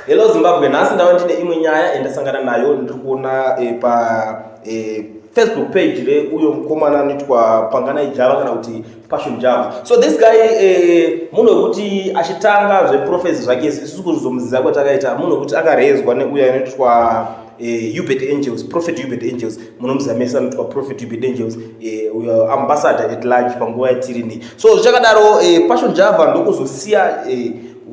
Hello Zimbabwe, nhasi ndava ndine imwe nyaya yandasangana nayo. Ndiri kuona pa Facebook page reuyo mukomana anoitwa Panganai Java kana kuti Passion Java. So this guy, munhu wekuti achitanga zveprophecy zvake, isusu kuzomuziva kwatakaita, munhu wekuti akarezwa neuyo anoitwa Hubert Angels, Prophet Hubert Angels. Munomuziva mese anoitwa Prophet Hubert Angels, uyo ambassador at large panguva yatiri nei. So zvichakadaro, Passion Java ndokuzosiya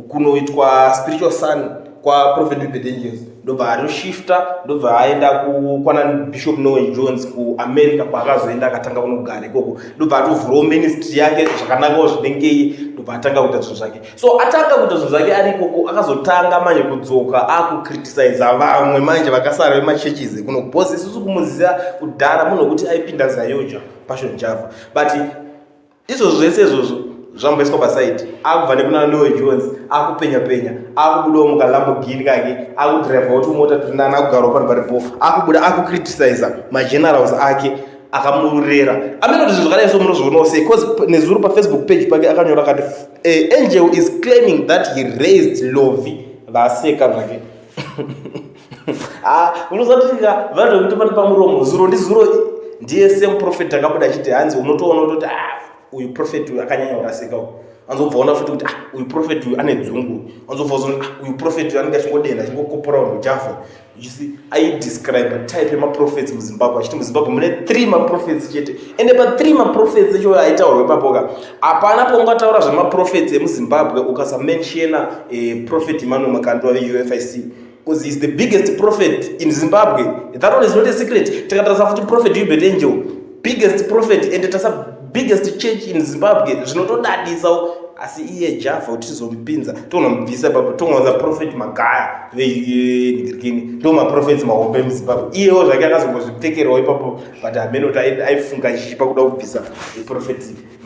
kunoitwa spiritual son kwaProphet Hubert Angels, ndobva arishifta, ndobva aenda kwana Bishop Noel Jones kuAmerica, kwaakazoenda akatanga kunogara ikoko, ndobva atovhurawo ministry yake zvakanakawo zvinengei, ndobva atanga kuita zvinhu zvake. So atanga kuita zvinhu zvake ari ikoko, akazotanga manje kudzoka akucriticiza vamwe manje vakasara vemachurches kuno, because isusu kumuziva kudhara munhu wekuti aipinda ZAOGA, Passion Java. But izvozvo zvese izvozvo zvamboiswa paside, akubva nekuna Noel Jones, akupenya penya, akubudawo mukaLamborghini kake, akudhiraivhawo tumota turinani, akugarawo pano paripo, akubuda akucriticiza magenerals ake akamurera. Amene kuti zvinhu zvakadai so munozvionawo sei? Because nezuro paFacebook page pake akanyora akati, "Angel is claiming that he raised Lovi." Vaseka zvake. Ah, unozatika vanhu vekuti pane pamuromo. Zuro ndizuro ndiye same prophet akabuda achiti hanzi unotoona kutoti, ah, uyu prophet uyu akanyanya kurasika uyu. Anzobva ona futi kuti, ah, uyu prophet uyu ane dzungu. Anzobva uzona, ah, uyu prophet uyu anenge achingodenda, achingokopora vanhu Java. You see, aidescribe type yemaprophets muZimbabwe achiti muZimbabwe mune three maprophets chete. Ende pathree maprophets icho aitaurwa ipapoka, hapana paungataura zvemaprophets emuZimbabwe ukasamentiona Prophet Emmanuel Makandiwa veUFIC, because he is the biggest prophet in Zimbabwe. That one is not a secret. Tikatarisa futi Prophet Hubert Angel, biggest prophet, ende tasa biggest church in Zimbabwe, zvinotodadisawo. Asi iye Java kuti tizomupinza, tonomubvisa ipapo, tonowanza Prophet Magaya venhirikini, ndo maprophets mahombe emuZimbabwe. Iyewo zvake akazongozvipfekerawo ipapo, but hamene kuti aifunga chichipa kuda kubvisa Prophet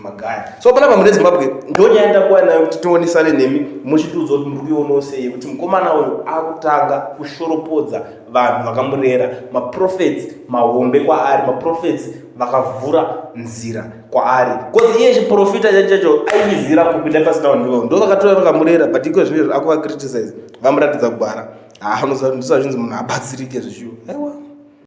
Magaya. So panapa mune Zimbabwe ndo nyaya ndakuwa nayo kuti tionesane nemi, muchitiudza kuti muri kuionawo sei, kuti mukomana uyu akutanga kushoropodza vanhu vakamurera, maprophets mahombe kwaari, maprophets vakavhura nzira kwaari, because iye chiprofita chacho aivizira kupinda pasina vanhu ivavo, ndo vakatora vakamurera. But iko zvinezvi akuvacriticize, vamuratidza kugwara. Ndosazvinzi munhu abatsirike zvichiwo. Aiwa.